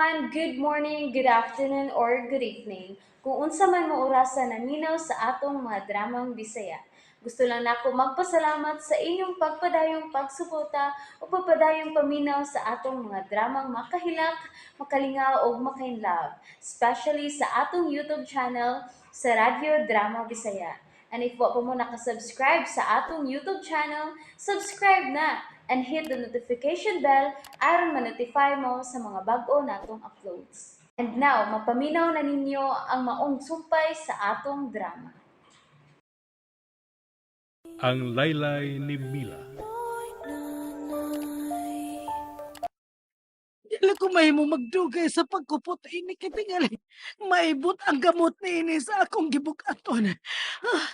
Everyone! Good morning, good afternoon, or good evening. Kung unsa man mo orasa naminaw sa atong mga dramang Bisaya. Gusto lang nako magpasalamat sa inyong pagpadayong pagsuporta o pagpadayong paminaw sa atong mga dramang makahilak, makalingaw ug makainlove, especially sa atong YouTube channel sa Radyo Drama Bisaya. And if wa pa mo nakasubscribe sa atong YouTube channel, subscribe na and hit the notification bell aron ma-notify mo sa mga bag-o natong uploads. And now, mapaminaw na ninyo ang maong sumpay sa atong drama. Ang Laylay ni Mila. Dili ko mahimo magdugay sa pagkupot ini kay tingali maibot ang gamot niini sa akong gibug-aton. Ah,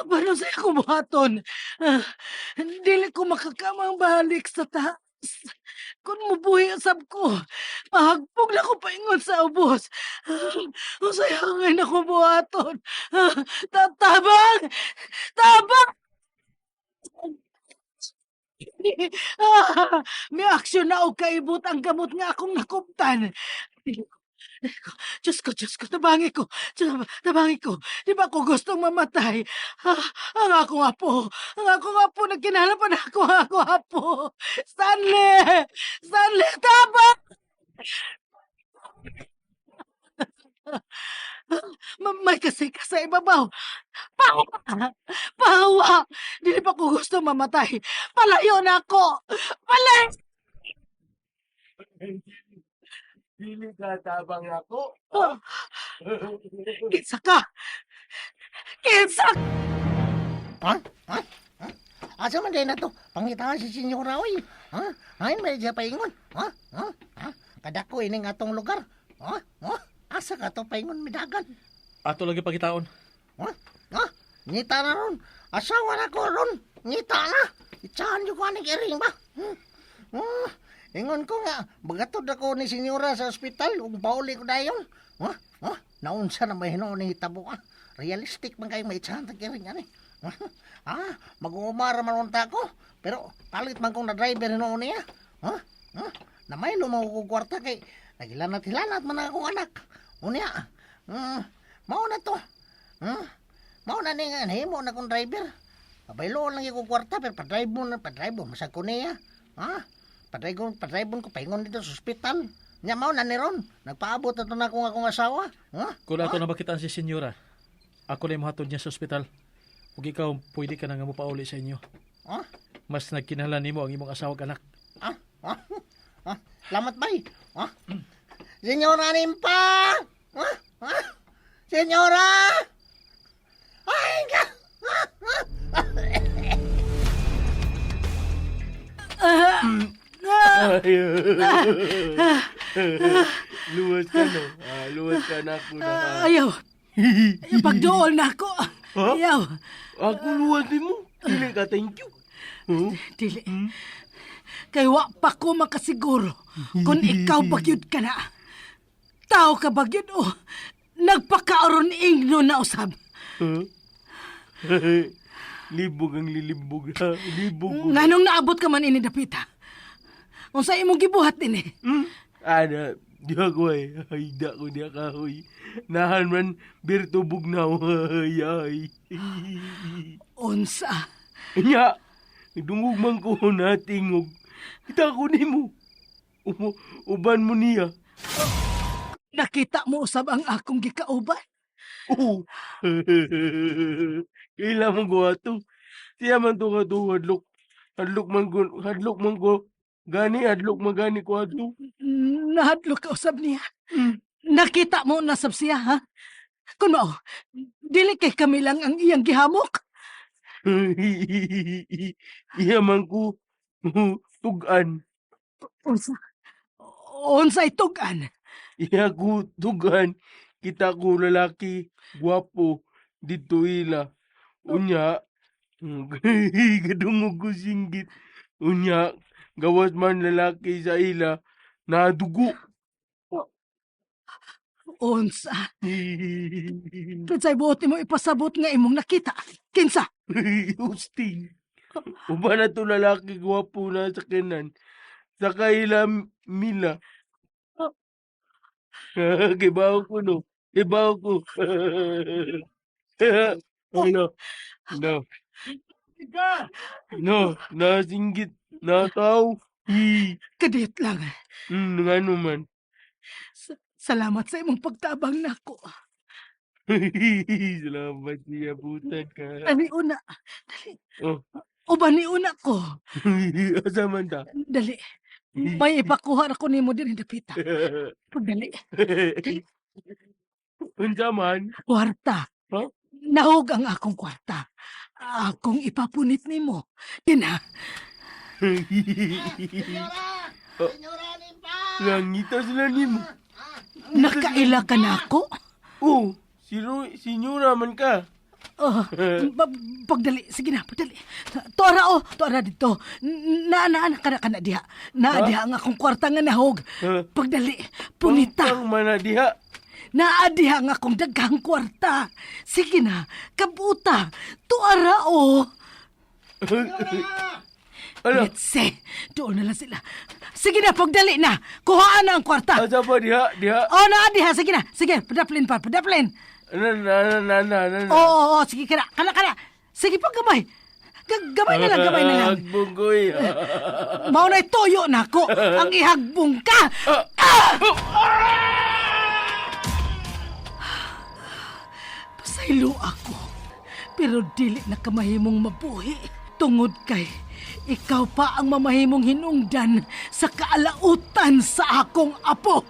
paano sa akong buhaton? Ah, dili ko makakamang balik sa taas. Kung mubuhi usab ko, mahagpog na ko paingon sa ubos. Ah, unsay angay nako buhaton? Ah, tabang! Tabang! Ah, may aksyon na og kaibot ang gamot nga akong nakumtan. Dili ko, dili ko, Diyos ko, Diyos ko, tabangi ko, Diyos, tabangi ko. Di ba ko gustong mamatay? Ah, ang akong apo, ang akong apo, nagkinahanglan pa nako ang akong apo. Stanley! Stanley, tabang! May kasika sa ibabaw. Pahawa! Pahawa! Dili pa ko gusto mamatay. Palayo na ako! Palayo! Dili ka tabang ako. Ah, kinsa ka? Kinsa? Ha? Ha? Ha? Asa man din na to? Pangitaan si Senyora, oy. Ha? Ay, may siya paingon. Ha? Ha? Ha? Kadako ining atong lugar. Ha? Ha? Asa ka to paingon midagan? Ato lagi pagkitaon. Ha? Ha? Ngita na ron. Asawa na ko ron. Ngita na. Itsahan niyo ko aning iring ba? Hmm? Hmm? Ingon ko nga, bagatod ako ni Senyora sa ospital ug pauli ko dayon. Ha? Ha? Naunsa na may hinuon ni hitabo ah. Realistic man kayo may itsahan tag iring ani. Ah, mag-uumara man unta ko. Pero palit man kong na-driver hinuon niya. Ha? Ha? Namay mo ko kwarta kay nagilanat-hilanat man ang akong anak. Unya. Mao na to. Mao na ni nga nahimo na kong driver. Pabaylo lang ko kwarta pero pa-drive mo na pa-drive mo masag ko niya. Ha? Pa-drive ko, pa-drive ko paingon dito sa ospital. Nya mao na ni ron. Nagpaabot na to na akong akong asawa. Ha? Kung ato na makitaan si Senyora, ako na yung mohatod niya sa ospital. Ug ikaw, pwede ka na nga mopauli sa inyo. Ha? Mas nagkinahanglan nimo ang imong asawa ug anak. Ha? Ha? Ha? Salamat bay. Ha? Senyora Nimpa! Ha? Ha? Senyora! Ay ka! Luwas ka no. Ah, luwas ka na ako na. Ah, ayaw. Ayaw, pagduol na ako. Ha? Ayaw. Ako luwas din mo. Dili ka thank you. Huh? Dili. Kay wa pa ko makasiguro kung ikaw bagyod ka na. Tao ka bagyod o nagpakaaron ingno na usab. Huh? Libog ang lilibog. Ha? Libog. Nganong naabot ka man ini dapita? Unsa imong gibuhat dinhi? Hmm? Ana, di ako ay. Ay, da ko diya kahoy. Nahan man, birto bugnaw. Ay, ay. Unsa? Nya, dungog man ko na tingog. Kita ko nimo. Uban mo niya. Nakita mo usab ang akong gikauban? Oo. Kaila man ko ato. Siya man to ka to, hadlok. Hadlok man ko, hadlok man ko. Gani, hadlok man gani ko ato. Nahadlok ka usab niya. Nakita mo na sab siya, ha? Kun mao, dili kay kami lang ang iyang gihamok. Iya man ko tugan. Unsa? Unsay tug-an? Iya ko tugan. Kita ko lalaki, gwapo, dito ila. Unya, kadungog ko singgit. Unya, gawas man lalaki sa ila, nadugo. Unsa? Kinsay buot nimo ipasabot nga imong nakita? Kinsa? Usting. Uban na to lalaki gwapo na sa kinan. Sa kaila Mila. Kibaw ko, no. Kibaw ko. Ano? No. No, nasinggit. Nataw. Hi. Kadiyot lang. Ngano man. Salamat sa imong pagtabang nako. Salamat siya, butan ka. Dali una. Dali. Oh. Uban ni una ko. Asa man ta? Dali. May ipakuha ra ko nimo dinhi dapita. Pagdali. Unsa man? Kwarta. Huh? Nahog ang akong kwarta. Akong ipapunit nimo. Dina. Senyora! Oh. Senyora Nimpa! Langita sila nimo. Nakaila ka na ako? Oh, si senyora man ka. Oh, pagdali. Sige na, pagdali. Tuara oh, tuara dito. Na na na kana kana diha. Na diha ang akong kwarta nga nahog. Pagdali, punita. Pang mana diha. Naa diha ang akong daghang kwarta. Sige na, kabuta. Tuara oh. Ala, Let's see. Doon na lang sila. Sige na, pagdali na. Kuhaan na ang kwarta. asa pa diha, diha. Oh, naa diha. Sige na. Sige, padaplin pa, padaplin. Na na na na na na. Oo, oo, oo. Sige, kana, kana, kana. Sige pa, gamay. Gamay na lang, gamay na lang. Agbunggoy. Mao na'y toyo na ako. Ang ihagbong ka. Ah! Pasaylo ako. Pero dili na kamahimong mabuhi. Tungod kay ikaw pa ang mamahimong hinungdan sa kaalautan sa akong apo.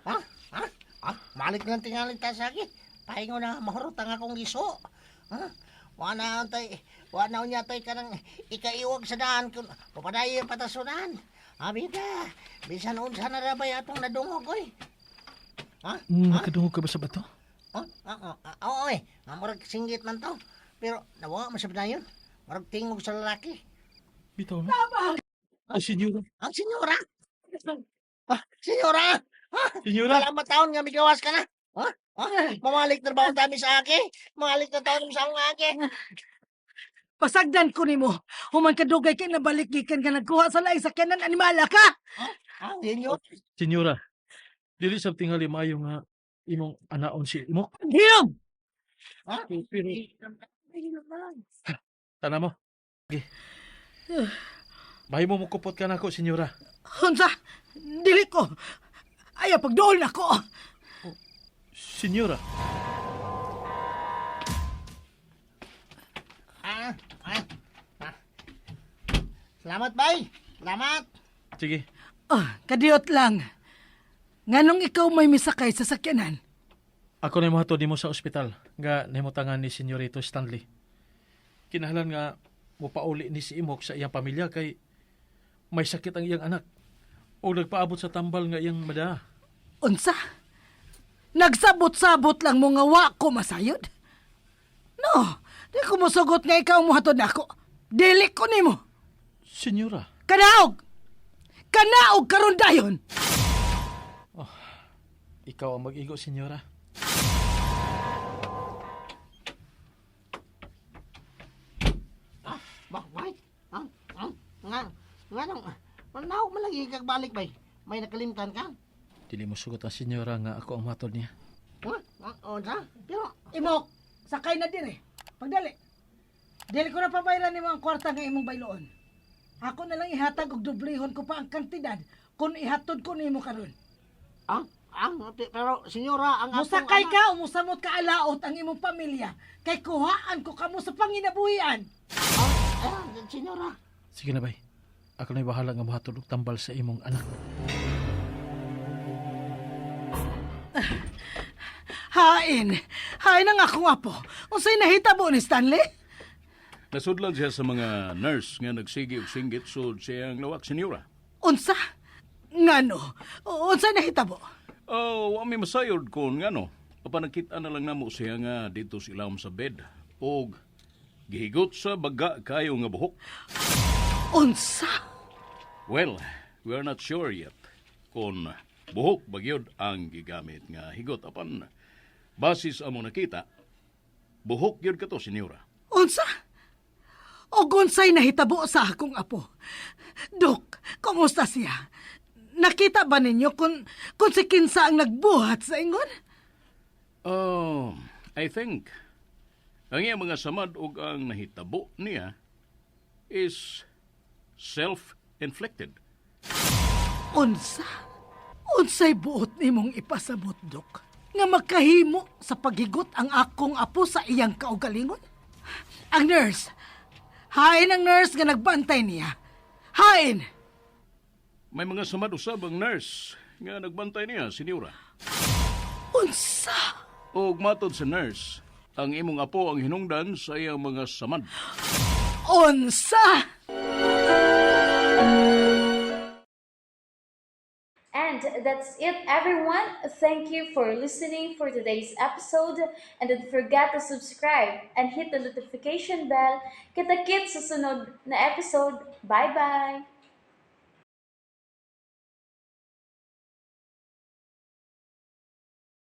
Ha? Ha? Ah, malik lang tingali ta sa akin. Pahingo na mahurot ang akong giso. Ha? Wa na tay, wa na unya tay kanang ikaiwag sa daan kun papadayon patasunan. Ha, bida. Bisan unsa na ra bay atong nadungog oy. Ha? Nakadungog ka ba sa bato? Oh, oo, oo, eh. Ah, murag singgit man to. Pero nawa man sa dayon. Murag tingog sa lalaki. Bitaw na. Ay, senyora. Ang senyora. Ah, senyora. Ha? Senyora. Salamat taon nga migawas ka na. Ha? Ha? Mamalik na ba ang sa aki? Mamalik na taon sa akong aki. Pasagdan ko nimo. Human kadugay kay nabalik gikan ka nagkuha sa laing sakyanan animala ka. Ah, senyor. Senyora. Dili sa tingali maayo nga imong anaon si Imok. Hilom! Ha? Pero tana mo. Sige. Mahimo mo kupot ka nako, senyora. Unsa? Dili ko. Ayaw pagduol na ko. Senyora. Ah, ah, ah. Salamat, bay. Salamat. Sige. Ah, kadiyot lang. Nganong ikaw may misakay sa sakyanan? Ako na mohatod nimo sa ospital nga nahimutangan ni Senyorito Stanley. Kinahanglan nga mopauli ni si Imok sa iyang pamilya kay may sakit ang iyang anak o nagpaabot sa tambal nga iyang madaa. Unsa? Nagsabot-sabot lang mo nga wa ko masayod? No, di ko mosugot nga ikaw mohatod nako. Dili ko nimo. Senyora, Kanaog! Kanaog karon dayon! ikaw ang mag-igo, senyora. Ba, bay. Ah, ah, nga, nga nang, manawag man lagi kag balik, bay. May nakalimtan ka. Dili mo sugot ang senyora nga ako ang matod niya. Ha? Ah, unsa? Pero, Imok, sakay na dire. Pagdali. Dili ko na pabayran nimo ang kwarta nga imong bayloon. Ako na lang ihatag og dublihon ko pa ang kantidad kung ihatod ko nimo karon. ah, ah, pero, senyora, ang atong Musakay anak- ka o musamot ka alaot ang imong pamilya kay kuhaan ko kamo sa panginabuhian. Ah, ah, senyora. Sige na, bay. Ako na'y bahala nga mohatod og tambal sa imong anak. Hain, hain ang akong apo. Unsay nahitabo ni Stanley? Nasudlan siya sa mga nurse nga nagsigi og singgit sud siyang lawak, senyora. Unsa? Ngano? Unsay nahitabo? Oh, wa mi masayod kon ngano. Apan nakita na lang namo siya nga dito sa ilawom sa bed og gihigot sa baga kayo nga buhok. Unsa? Well, we are not sure yet kung buhok ba gyud ang gigamit nga higot apan basis amo nakita buhok gyud kato, senyora. Unsa? Og unsay nahitabo sa akong apo? Dok, kumusta siya? Nakita ba ninyo kung si kinsa ang nagbuhat sa ingon? Oh, I think ang iya mga samad og ang nahitabo niya is self-inflicted. Unsa? Unsay buot nimong ipasabot, Dok? Nga makahimo sa paghigot ang akong apo sa iyang kaugalingon? Ang nurse! Hain ang nurse nga nagbantay niya. Hain! May mga samad usab ang nurse nga nagbantay niya, senyora. Unsa? Og matod sa nurse, ang imong apo ang hinungdan sa iyang mga samad. Unsa? And that's it, everyone. Thank you for listening for today's episode. And don't forget to subscribe and hit the notification bell. Kita-kits sa sunod na episode. Bye-bye!